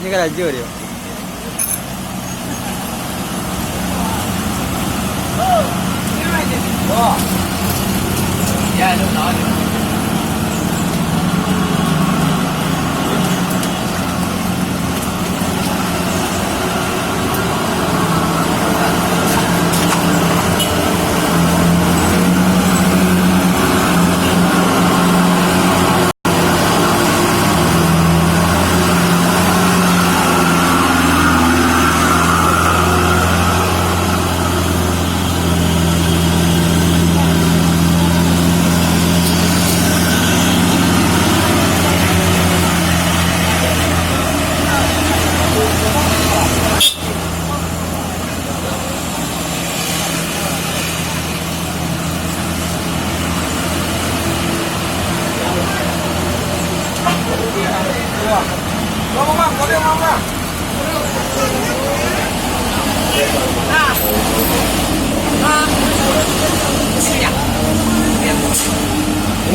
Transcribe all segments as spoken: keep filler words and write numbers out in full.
Karajo dio.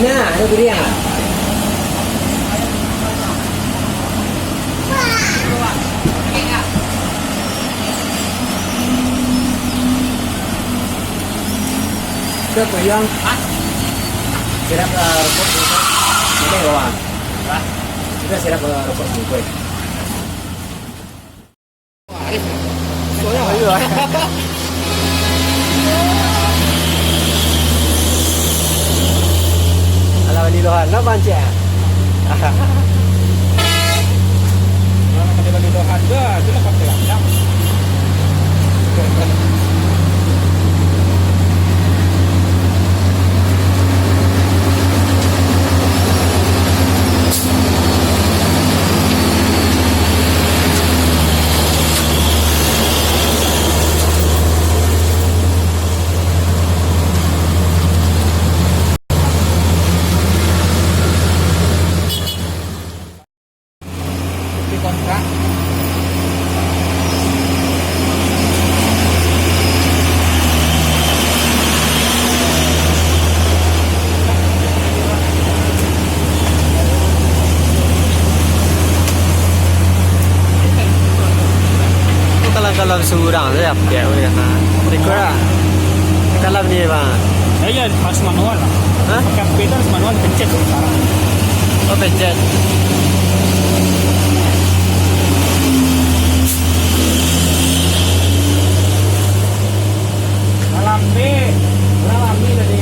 Nah, ayo beriang lah. Sudah, Pak Yang? Hah? Sirap, eh, rokok bungkuih. Boleh, kawan? Hah? Sudah, sirap, eh, rokok bungkuih. Arif. Soalnya ayo. Alah, bali lohan, lah pancik. Kalau nak bali lohan, dah, tu lah pakai randang. Kalau, kalau surang sajo, ya, boleh, ha. Ikut lah. Kalau ni, bang. Iya, harus manual lah. Hah? Pakai H P tu harus manual, pencet tu sekarang. Oh, pencet. Malam ni, malam ni tadi.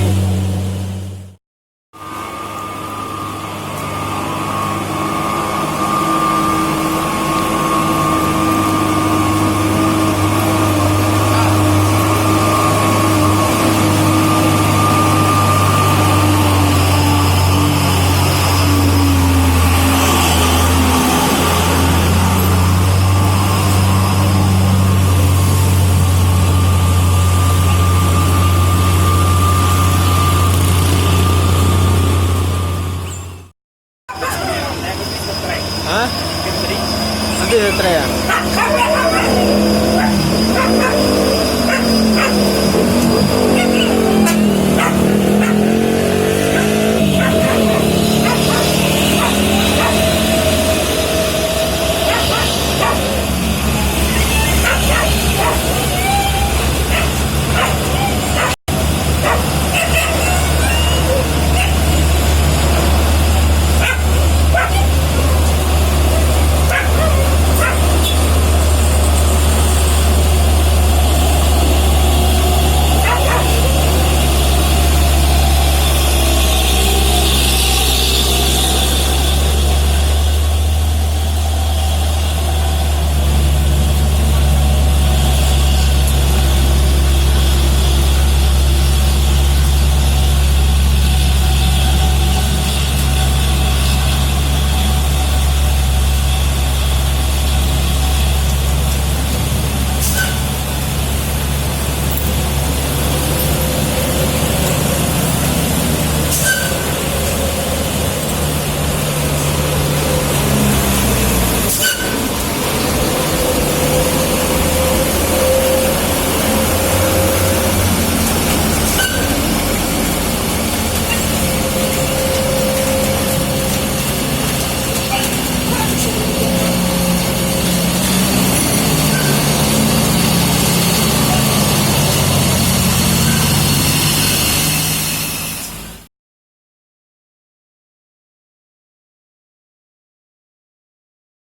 Hah? Habis baterai, ah?